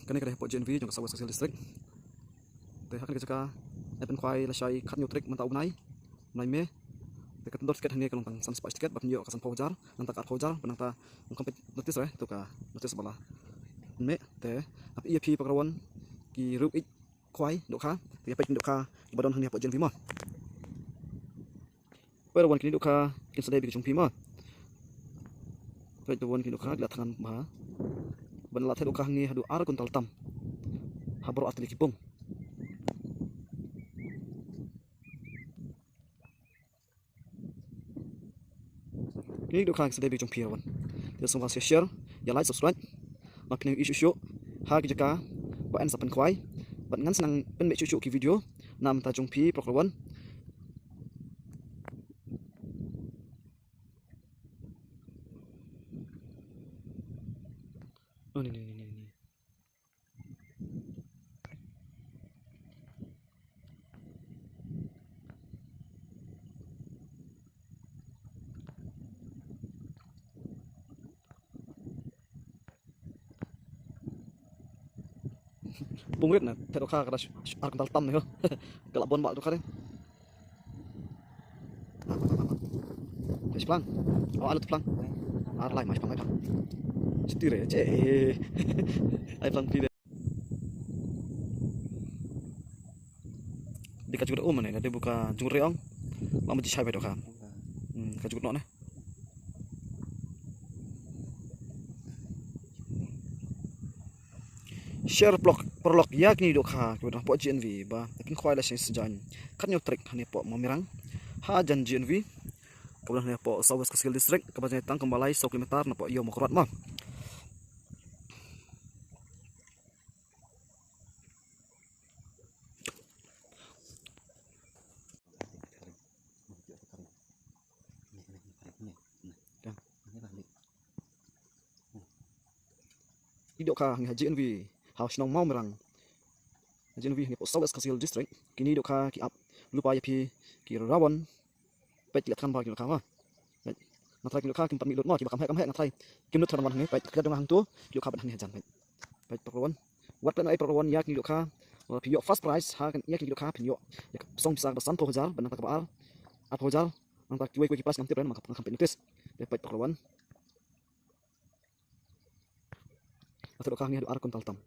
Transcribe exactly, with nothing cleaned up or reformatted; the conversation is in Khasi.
Kane ka dei hapoh J N V jong ka South West Khasi Hills District. Te ha kane ka jaka, eh, pynkhwai lashai khathynñiew tarik mynta u bnai, bnai May. Te ka tyndor tiket hangne ka long tang san spah tiket, ba pynïoh ka sanphew hajar, nangta ka arphew hajar, bad nangta ym kham peit notice re, to ka notice ba la mih. Te hap ïa phi paralok ki riew ïeit khwai dohkha, te ïa peit ki dohkha kiba don hangne hapoh J N V mo. Peit wan kine dohkha kin sa dei bad ki jong phi mo. Peit wan kine dohkha ki la thngan bha. Ban la theh dohkha hangne haduh ar kuntal tam. Ha baroh ar tylli ki pung. Kine dohkha ki sa dei bad ki jong phi paralok. Te sngewbha share, ïa like, subscribe. Ba phin ïohi shuh shuh ha ki jaka ba ngan sa pynkhwai. Bad ngan sa nang pynbeit shuh shuh ki video na bynta jong phi paralok. Oh, ni, ni, ni, ni, ni. Bung rit na, te dohkha ka da sh-, sh-, ar kuntal tam ne ho. Ka la bon bha dohkha de. Ai plang. Oh, alu plang. Ar lai, mai plang, mai plang. Siti re, che. Ai plang phi de. Di ka jukut um ne, di buka jukut reong. Lama ji shai bai dohkha. Hmm, ka jukut no ne. Share paralok, paralok ïa kine dohkha kiba don hapoh J N V ba pynkhwai lashai sijaiñ khathynñiew tarik hangne hapoh Mawmerang. Hajan J N V kaba don hangne hapoh South West Khasi Hills District, kaba jngai tang kumba lai saw kilometer napoh ïew Mawkyrwat mo. Ki dohkha hangne ha J N V ha shnong Mawmerang. Ha J N V hangne hapoh South West Khasi Hills District. Kine dohkha ki ap lypa ïa phi ki rawon. Peit ki la thngan bha ki dohkha mo. Peit. Nga tharai ki dohkha kim pat mih lut mo, kiba kam heh kam heh nga tharai kim lut tharai ban wan hangne. Peit, ka jong nga hangto, ki dohkha ban hangne hajan, peit. Peit paralok. Wat peit noh ei paralok ïa kine ki dohkha. Phi ïoh first prize ha kane, ïa kine ki dohkha phin ïoh ïa ka song pisa kaba sanphew hajar, bad nangta kaba ar arphew hajar. Nangta kiwei kiwei ki prize ngam tip re, ma ka, ngam peit notice. Te peit paralok. Ata dohkha hangne haduh ar kuntal tam.